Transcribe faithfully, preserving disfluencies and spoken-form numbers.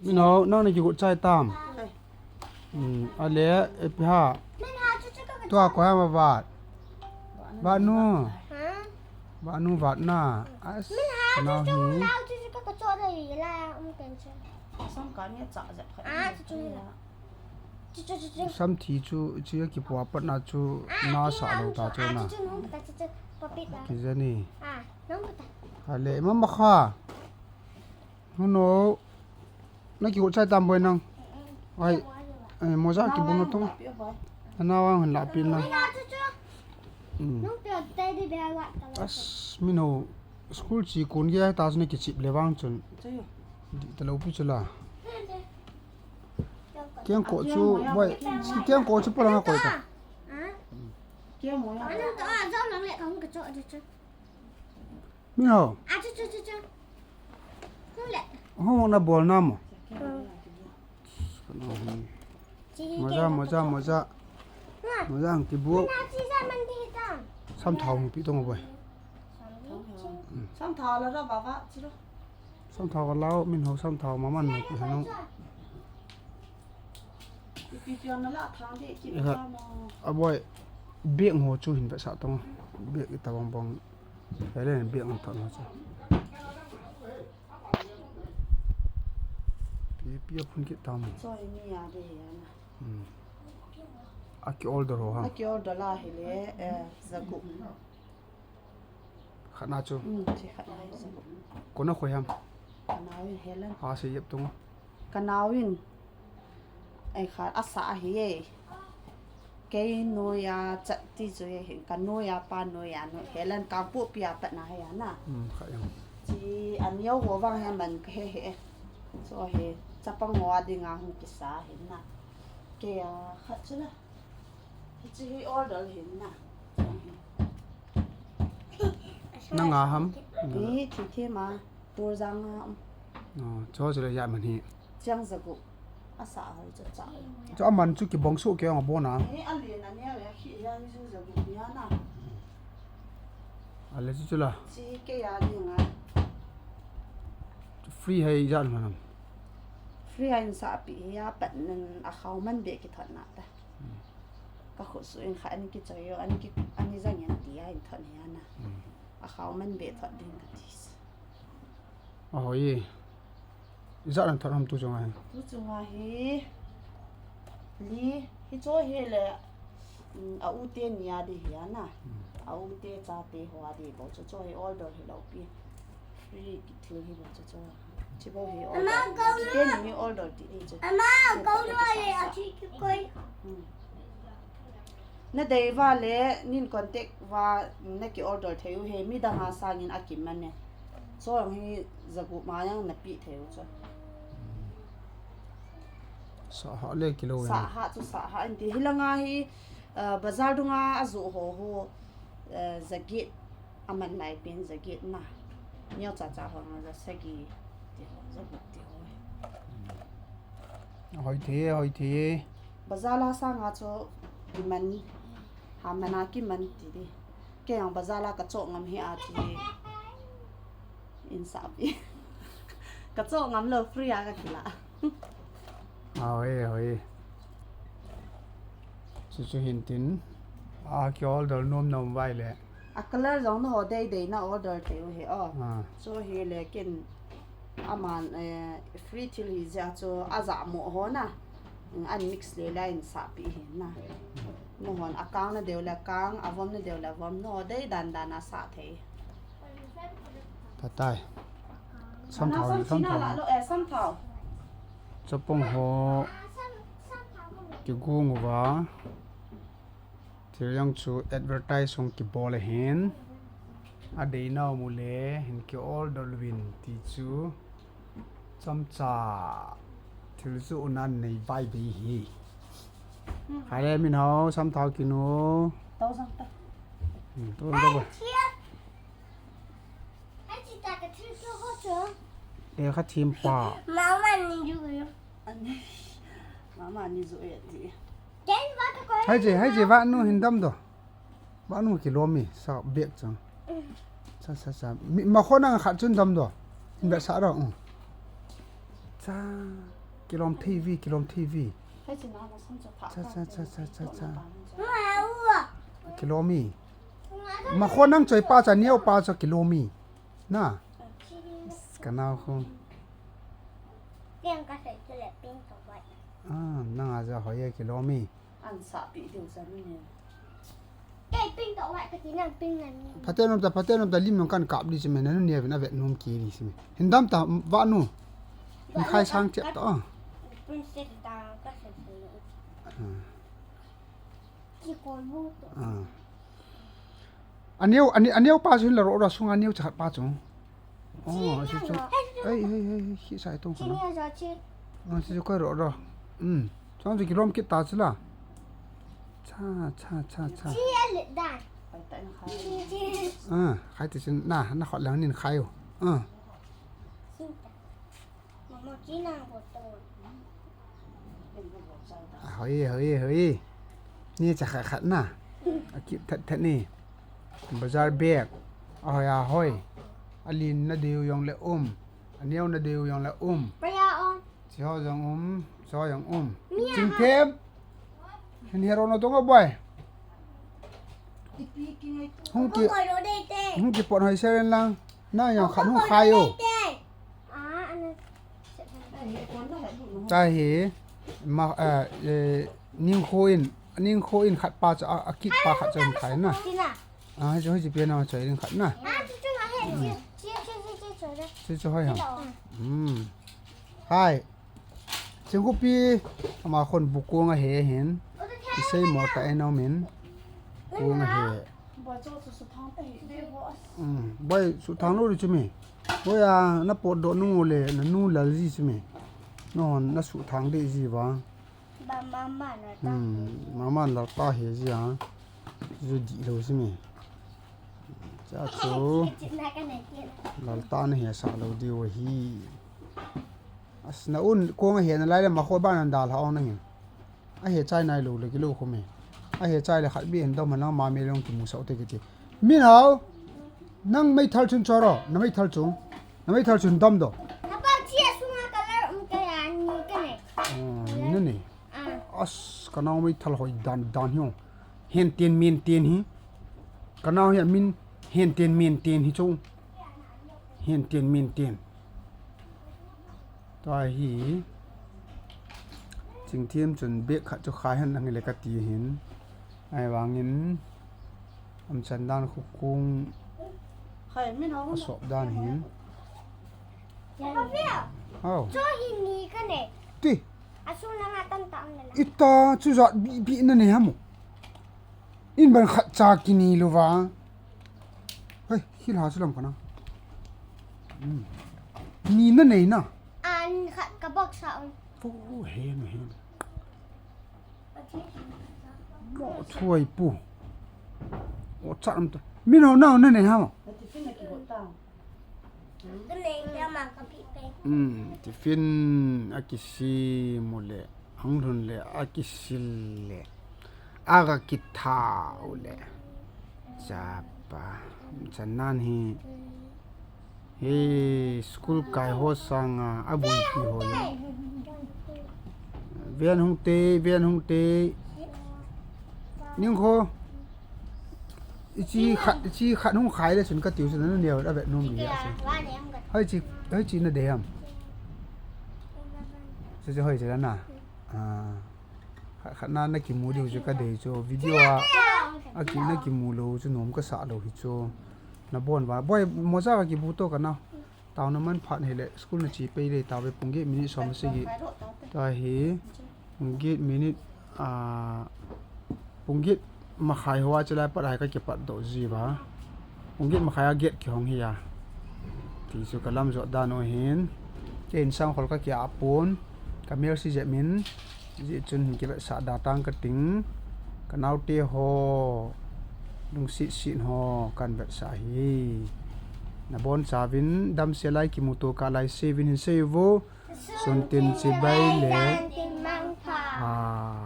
Min ho, nang na kigot chai tam. Hmm, ale, ipi ham. Tua koi ham avat. Vat nu. Vat nu vat na. As, nang hi. Sam thi chu, chu kipu apat na chu na sa lou ta chu na. Kijani. Ale, mama kha. Huno, na kigot chai tam boi nang. Ai, eh, moja kibung na tong. Ana wang hun la pin na. Hmm. As, min ho, school chi kun ge ta na kichip le vang chun. Di ta lou pi chu la. Kiang ko chu, boi, kiang ko chu pala ko ta. Min ho. Hung na bol na mo. Moja, moja, moja. Moja hung kibu. Sam thao hung pi tong boi. Sam thao la ra ba ba, chi lo. Sam thao ka lau, min ho sam thao ma man mo pi hanu. Ipi pi na la thang de, ki la mo. A boi, bek ho chu hin ba sa tong. Bek i ta bang bang. Hele bek ang thang ho chu. Pi, pi a phun kit tam. Choi ni ya de ya na. Hmm. A ki order ho ha. A ki order la hi le, eh, zagu. Khat na chu. Hmm, chi khat na hi zagu. Kona khoi ham. Ka nau in Helen. Ha se yep tung. Ka nau in. Ai kha, a sa hi e. Kei noiya chat ti chu hi hin, ka noiya pa noiya nu, Helen Kangpokpi a pat na hi a na. Hmm, kha yang. Chi an yo ho vang hi man ka he he. So hi, chapang ho a dinga hung kisa hin na. Kei a khat chu la. Hi chi hi order hin na. Na nga ham? Hi thi thi ma. Tur jang a, um. Oh, cho chu le ya man hi. Chiang zagu. A sa ho chu cha. Chu a man chu kibong su ke ong a bon a. Ni a lien a neo ya khi ya ni chu zagu ni a na. A le chu chu la. Chi ke ya ni nga. Free hai ya man am. Free hai sa pi ya pat nen a khau man be ki thot na ta. Ka khu su in kha ani ki choi yo, ani ki, ani jang yan ti ya in thot ni a na. A khau man be thot ding ka ti. Ahoi. Ijat nang thot ham tu chunga hi? Tu chunga hi. Li, hi cho hi le, mm, a u te ni a di hi a na. Hmm. A u te cha te ho a di bo cho cho hi order hi lo pi. Free ki thil hi bo cho cho. Chi bo hi order. Ama, go chi te ni order ti e cho. Ama, go lo le, a chi ki koi. Hmm. Na dei va le, nin contact va, na ki order thei u he, midang a sangin a kiman e. Chong hi zagu ma yang na pi thei u chu. Sa ha le kilo. Sa ha chu sa ha in ti. Hi langa hi, uh, bazar dunga a zu ho ho, uh, zagit. A man lai pen zagit na. Neo cha cha ho nga za sagi ti ho, za guk ti ho. Hoi the, hoi the. Bazar la sanga chu kiman, ha mana kiman ti di. Kei ang bazar la ka cho ngam hi a ti. In sa pi. Ka cho ngam lo free a ka kila. Hoi, hoi. Chu chu hin tin. A ki order nom nom vai le. A color jong na ho dei dei na order thei u hi o. Ah. Chu hi le kin aman, eh, free thil hi jeh a chu a ja mo ho na. An mix le la in sa pi hi na. Na hon a kang na deu le kang, a vom na deu le vom, na ho dei dan dan a sa thei. Phatai. Samthao, samthao. Lo, eh, samthao. Chapang ho kigung uva. Thil jong chu advertise hung kibol ahin. A dei nau mu le, hin ki order uvin ti chu. Chomcha thil chu unan nei vai bei hi. Khai le min ho, samthao kinu. Tau jang ta. Hmm, tau jang ta. Lekha thim pa. Mama ni ju yo. Mama ni ju yo ti. Hai je, hai je, va nu hin dam do. Va nu kilom mi, sa bek chang. Sa, sa, sa. Mi, ma khona khat chun dam do. Hin bek sa do. Mm. Kilom thei vi, kilom thei vi. Cha, cha, cha, cha, cha, cha. Kilom e. Ma kho nang choi pa cha, neo pa cha kilom e. Na. Ka nao kho. Tiang ka sei chu le pink to white. Ah, nang a ja hoi e kilom e. An sa pi diu sa nu ne. Kei pink to white ka ti nang pink na ni. Phate nom ta, phate nom ta lim nong kan kap di si me na nu ne na vet nom ki di si me. Hin dam ta va nu. Hin khai sang chep ta. Princess ta ka sei sei. Ah. Ki ko bu to. Ah. Aneo, ane-, aneo pa chu hin la ro ro sunga aneo cha khat pa chu. Oh, chu chu. Ai, ai, ai, ai, khi sai tong khat. Ah, chu chu koi ro ro. Um. Chong chu kilom kit ta chu la. Cha, cha, cha, cha. Ah, khai ti chin na, na khot lang nin khai u. Ah. Mama, kina ko to. Hoi, hoi, hoi. Ni cha khat khat na. A kip that that ni. Bazar bag. A hoi, a hoi. A lin na deu jong le um. A neo na deu jong le um. Paya on. Chi ho jong um. Chi ho jong um. Chingthem. Hin hero na tonga boy. Hung ki, hung ki pon hoi seren lang. Na jong khat hung khai u. Tahi, ma, eh, eh, ning kho in, ning kho in khat pa cha, a, a kit pa khat cha hung khai na. Ah, hoi chu, hoi chu pia na choi ring khat na. Chu chu hoi ham. Hmm. Hai. Chingkhupi ama khon bu kong ahe hin. Isei mo ta eno min. Kong ahe. Um, boi suthang lou di chu mi. Boi a na potdoh nung u le na nu lal ji chu mi. Nahon na suthang di ji va. Ba mama na ta. Hmm, mama na ta he ji a. Ju di lou si me. Cha chu. Lal ta na he sa lou di u hi. As na un kong a he na lai le ma kho ba nan dal ha ong na hin. A he chai nai lou le ki lou khu me. A he chai le khat bi hin dom ma nang ma me long ki mu sau te ki ti. Min hao. Nang meithal chun choro, na meithal chun. Na meithal chun dom do. Apa chi a sunga color um ka ya ni ka ne. Oh, ni na ni. Ah. As, ka nao meithal hoi dan dan hi o. Hen tien men tien hi. Ka nao hi a min hen tien men tien hi chu. Hen tien men tien. Tua hi. Chingthem chun bag khat chu khai hen lang le ka ti hin. Ahivangin, amchan dan khu kung. Khai, min hao. Asop dan hin. Hao. Cho hi ni ka ne. Ti. Asung langa tam tam le la. Ita chu jat bi bi na ne ham. In ban khat cha ki ni lou va. Hei, hi la chu lam ka na. Hmm. Ni na nei na. An khat ka bok sa ong. Pu, hen, hen. Mo thuai pu. O chat am ta. Min hao nao na nei ha mo. Ka nei ka ma ka pi pe. Hmm, tiffin a kisi mu le. Ang lhun le, a kisil le, a ka kitha u le. Chapa, chan nan hi, hi school kai ho sanga, a bui pi ho le. Ven hung te, ven hung te. Ning kho. Ichi khat, ichi khat hung khai le chun ka tiu chun na neo a vet nom ni a chun. Hoi chi, hoi chi na de ham. Chu chu hoi chi la na. Ah. Khat, khat na na kimu diu chu ka dei chu. Video a, a ki na kimu lou chu nom ka sa lou hi chu. Na bon va. Boi, moja ka kibu to ka na. Taona man phat hile, school na chi pei le, tave pung get minute som sagi. Tua hi, pung get minute, ah, pung get makhai hoa chulai pat hai ka kipat doh ji va. Pung get makhai a get kihong hi a. Ti chu ka lam jot dan u hin. Ke insang khol ka kia pon. Ka mel si je min. Ji chun hin kivetsah da tang ka ting, ka naote ho, lungset set ho, kan vetsah hi. Na bon chauvin, damsel lai kimuto kah lai seuvin hin sei uvo, sun tin chibai le. Ah,